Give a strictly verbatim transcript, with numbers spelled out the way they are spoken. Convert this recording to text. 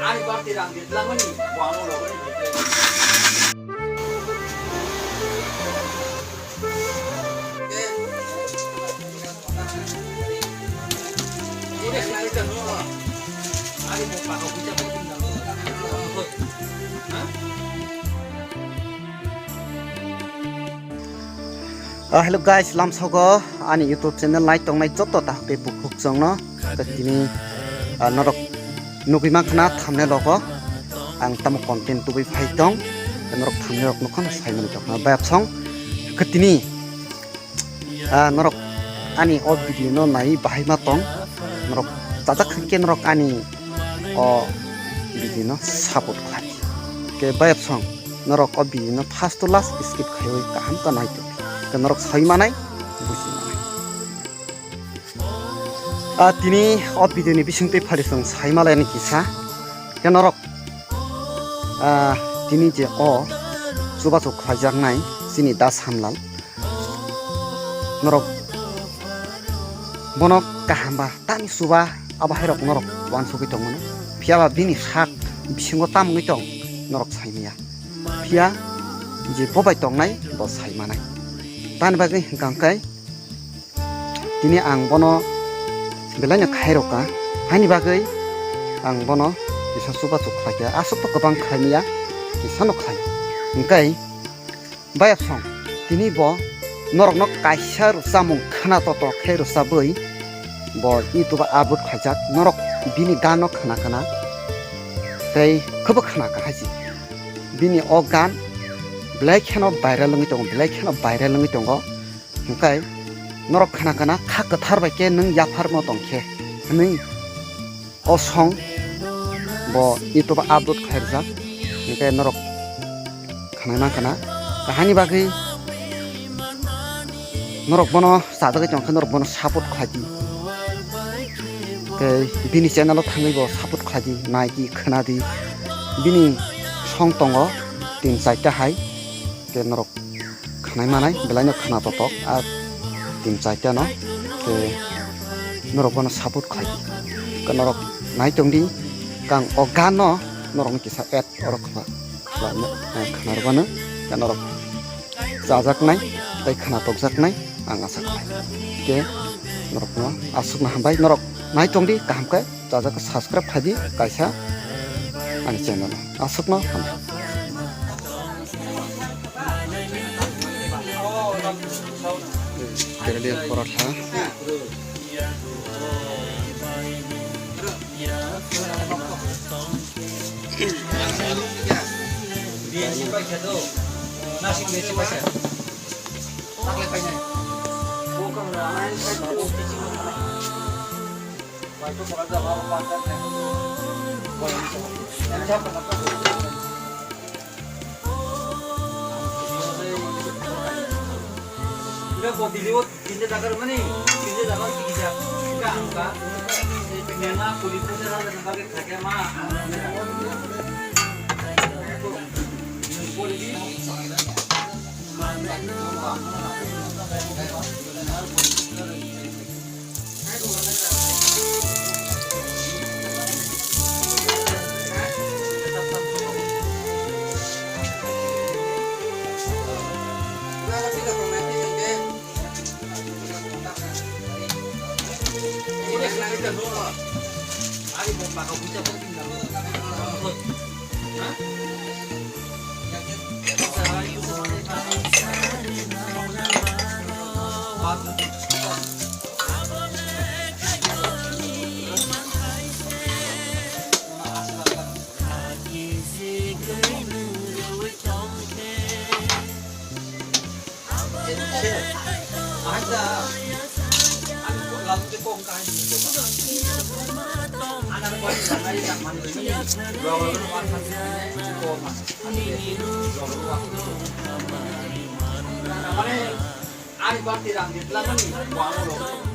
Ah, hello guys, lamsogo ani YouTube channel nai tongnai joto tahok tei bukhuk chongno tini, ah, norok nugui mankha na thumbnail rogo ang tamo content tubui phai tong, norok thumbnail rok nukha na sai mani tongkha bayapsong. Khe tini, ah, norok ani o video no nai bahai ma tong, norok chajak khe norok ani o video no support khlai. Khe bayapsong norok o video no first to last skip khaiwi kaham khe nai tong. Khe norok sai manai, buji manai. Ah, tini o video ni bisingtwi phari chwng sai malai ni kisa. Khe norok, ah, tini je o chubachu khlaijaknai chini Da Samlal. Norok bono kaham ba tani chuba abo hai rok norok uansugui tongmano. Phiya ba bini sak bisingo tam wngwi tong norok sai maya. Phiya je bo bai tongnai bo sai manai. Tani bagwi hwnkha hwnkhe tini ang bono belaino khai rokha, haini bagwi ang bono kisa chubachu khlai kha, aswk to kwbang khlai maya, kisano khlai. Hwnkhe bayapsong tini bo norokno kaisa rwchapmung khna toto khe rwchapwi bo YouTube o upload khlaijak, norok bini ganno khna khna tei khwbo khna kha hai se. Bini o gan belai kheno viral wngwi tongo, belai kheno viral wngwi tongo. Hwnkhe norok khna khna kha kwthar bai khe nwng yapharmo tong khe hwnwi o song bo YouTube o upload khlai rijak. Hwnkhe norok khnai man khna. Haini bagwi norok bono chajagwi tong khe norok bono support khlai di. Tei bini channel o thangwi bo support khlai di, nai di, khna di. Bini song tongo tin charta hai. Tei norok khnai manai belaino khna totok a tin charta no. Tei norok bono support khlai di. Khe norok nai tong di, kang o gan no norokno kisa add oro khna, khna, eh, khna rwbano, khe norok chajaknai tei khna tokjaknai ang asa khlai. Khe norokno aswkno hambai, norok nai tong di kaham khe. Chajak khe subscribe khai di kaisa ani channel o. Aswkno hambai. Canadian porotha. Ani party rang di tla mani, wano lo.